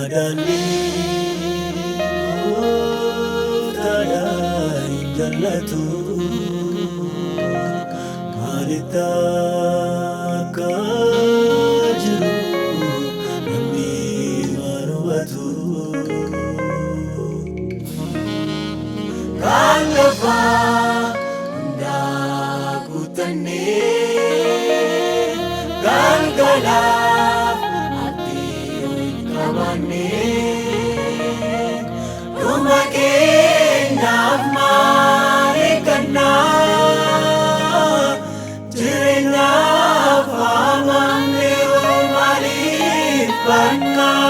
Madaalii gooftaadhaa hin jallatu maalitti akka jiru namni waan hubatu. Kan lafaa hundaa guutannee galgalaaf abdii hin qabaanne dhuma keenyaaf maal eeggannaa jireenyaaf waamamne maaliif bannaa?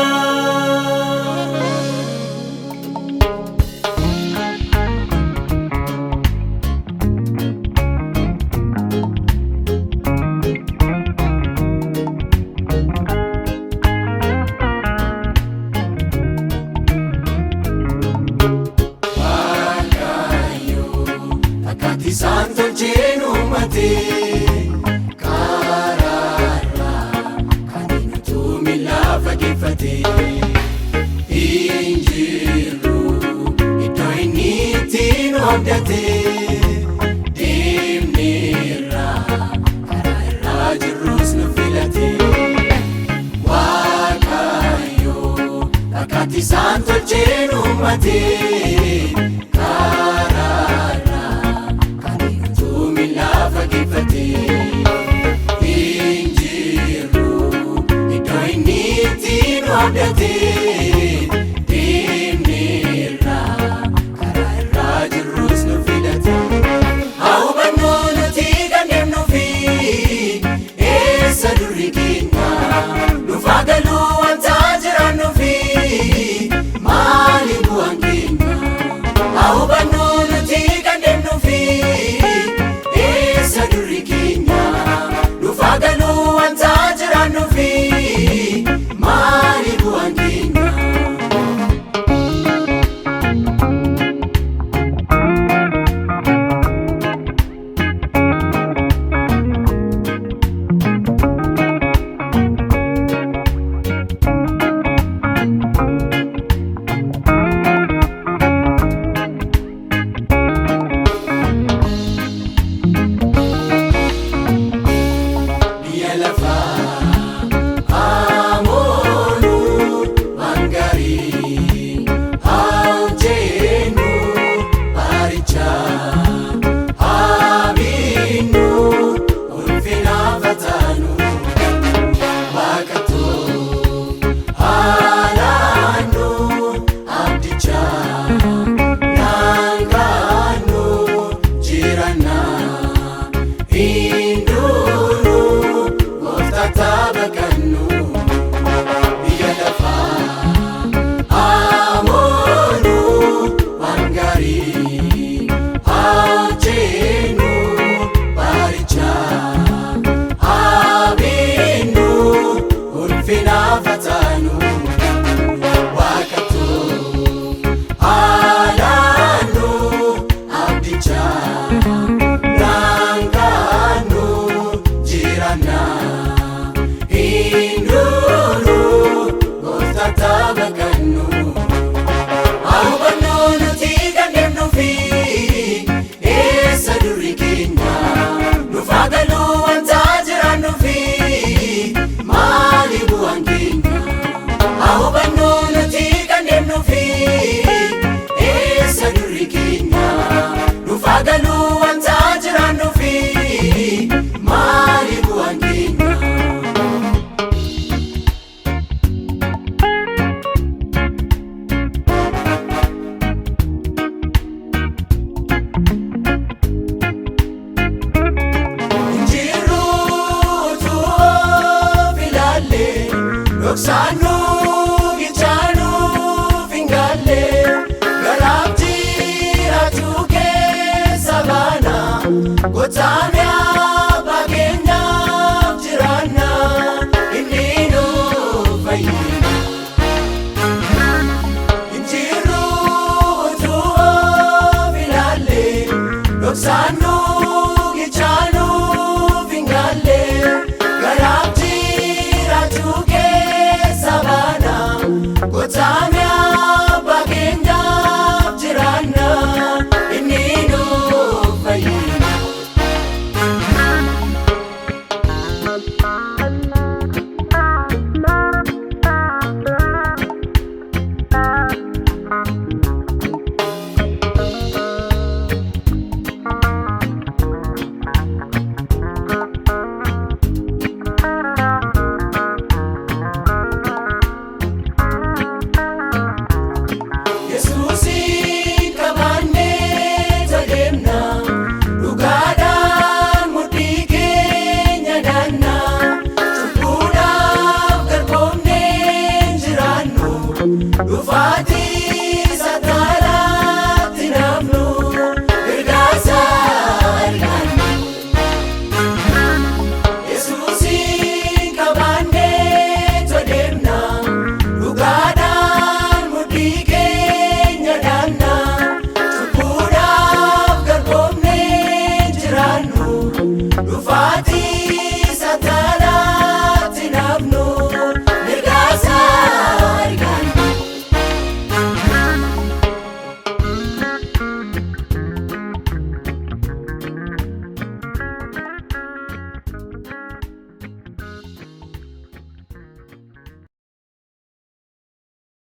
Akkaati isaan tolcheen uummate karaarraa kan inni utuu miila fageeffate hin jiru iddoo inni ittiin abdate deemneerra karaa irraa jirrus nu filate Waaqayyo akkaati isaan tolcheen uummate karaarraa kan inni utuu miila fageeffate hin jiru iddoo inni ittiin abdate deemneerra karaa irraa jirrus nu filate. Haa hubannoo nuti kan deemnuufi eessa durri keenya nufaa galuu wanta jiraannuufi maali bu'aan keenya. Haa hubannoo nuti kan deemnuufi eessa durri keenya nufaa galuu wanta jiraannuufi maali bu'aan keenya. Biyya lafaa amoonu waan gaarii haa hojjennu baricha haa binnu ulfinaaf haa taanu waaqatoo haa laannu abdicha naangaannu jirannaa. Indunu gooftaa taphakannu biyya lafaa amoonu waan gaarii haa hojjennu baricha haa binnu ulfinaaf haa taanu waaqatoo haa laannu abdicha. Naangaannu jiranna indunu gooftaa taphakannu. Haa hubannoo nuti kan deemnuufi eessa durri keenya nufaa galuu wanta jiraannuufi maali bu'aan keenya. Haa hubannoo nuti kan deemnuufi eessa durri keenya nufaa galuu wanta jiraannuufi maali bu'aan keenya. Injiruutu of ilaalle dhoksaannu